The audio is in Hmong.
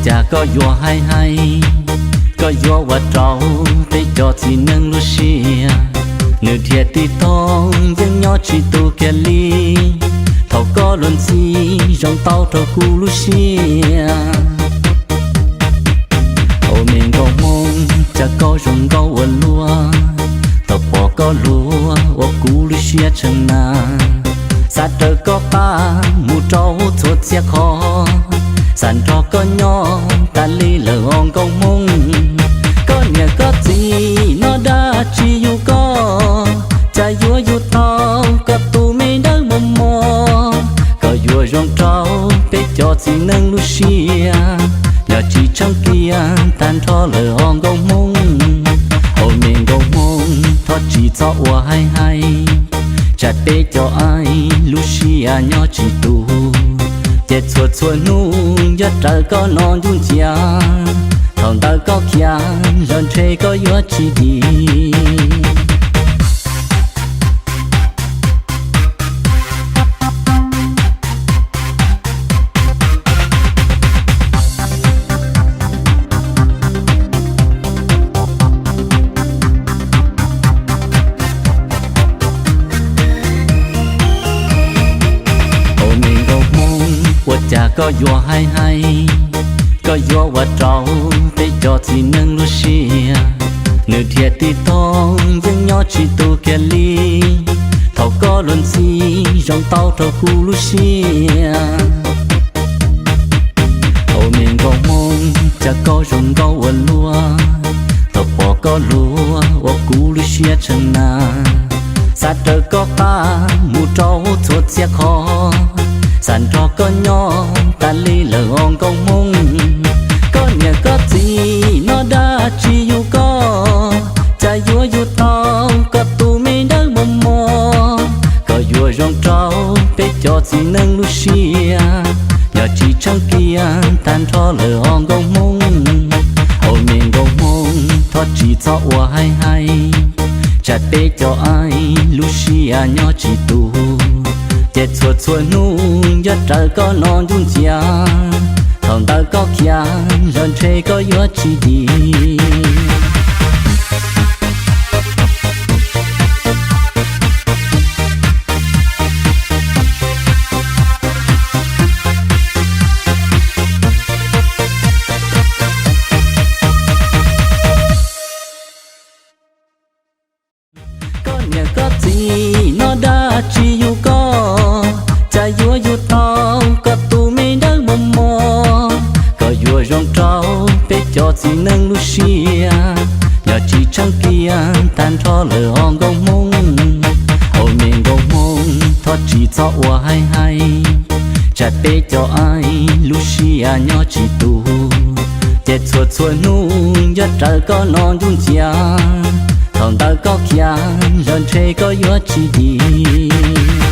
Cas koj yuav hais hais, koj yuav ua rau peb cov txiv neej lub siab, nws dhia tib toog yeej nyob tsis tu kiag li. Thaum koj luag ntxhi zoo tau rau kuv lub siab. Ua me nkauj Hmoob, cas koj zoo nkauj ua luaj, thaum pom koj luag ua kuv lub siab tshee na. Xav raws koj qab mus rau txhua txhia qhov, xav nrog koj nyob tas li lawm os nkauj Hmoob. Koj niam koj txiv noj dab tsi yug koj, cas yuav yug tau koj tus me dawb mos mos. Koj yuav zoo rau peb cov txiv neej lub siab, yog tsis tsheej kiag tag nrho lawm os nkauj Hmoob. Ua me nkauj Hmoob, thov tsis txhob ua hais hais, tsam peb cov aib lub siab nyob tsis tu, ces txhua txhua hnub yuav raws koj no ncuj ncias. Thaum ntawd koj khiav los ntshe koj yuav tsis dim. Ua me nkauj Hmoob, ua cas koj yuav hais hais, koj yuav ua rau peb cov txiv neej lub siab, nws dhia tib toog yeej nyob tsis tu kiag li. Thaum koj luag ntxhi zoo tau rau kuv lub siab. Ua me nkauj Hmoob, cas koj zoo nkauj ua luaj, thaum pom koj luag ua kuv lub siab tshee na. Xav raws koj qab mus rau txhua txhia qhov, xav nrog koj nyob tas li lawm os nkauj Hmoob. Koj niam koj txiv noj dab tsi yug koj, cas yuav yug tau koj tus me dawb mos mos. Koj yuav zoo rau peb cov txiv neej lub siab, yog tsis tsheej kiag tag nrho lawm os nkauj Hmoob. Ua me nkauj Hmoob, thov tsis txhob ua hais hais, tsam peb cov aib lub siab nyob tsis tu, ces txhua txhua hnub yuav raws koj no ncuj ncias. Thaum ntawd koj khiav los ntshe koj yuav tsis dim. Koj niam koj txiv noj dab tsi yug koj, cas yuav yug tau koj tus me dawb mos mos. Koj yuav zoo rau peb cov txiv neej lub siab, yog tsis tsheej kiag tag nrho lawm os nkauj Hmoob. Ua me nkauj Hmoob, thov tsis txhob ua hais hais, tsam peb cov aib lub siab nyob tsis tu, ces txhua txhua hnub yuav raws koj no ncuj ncias. Thaum ntawd koj khiav los ntshe koj yuav tsis dim.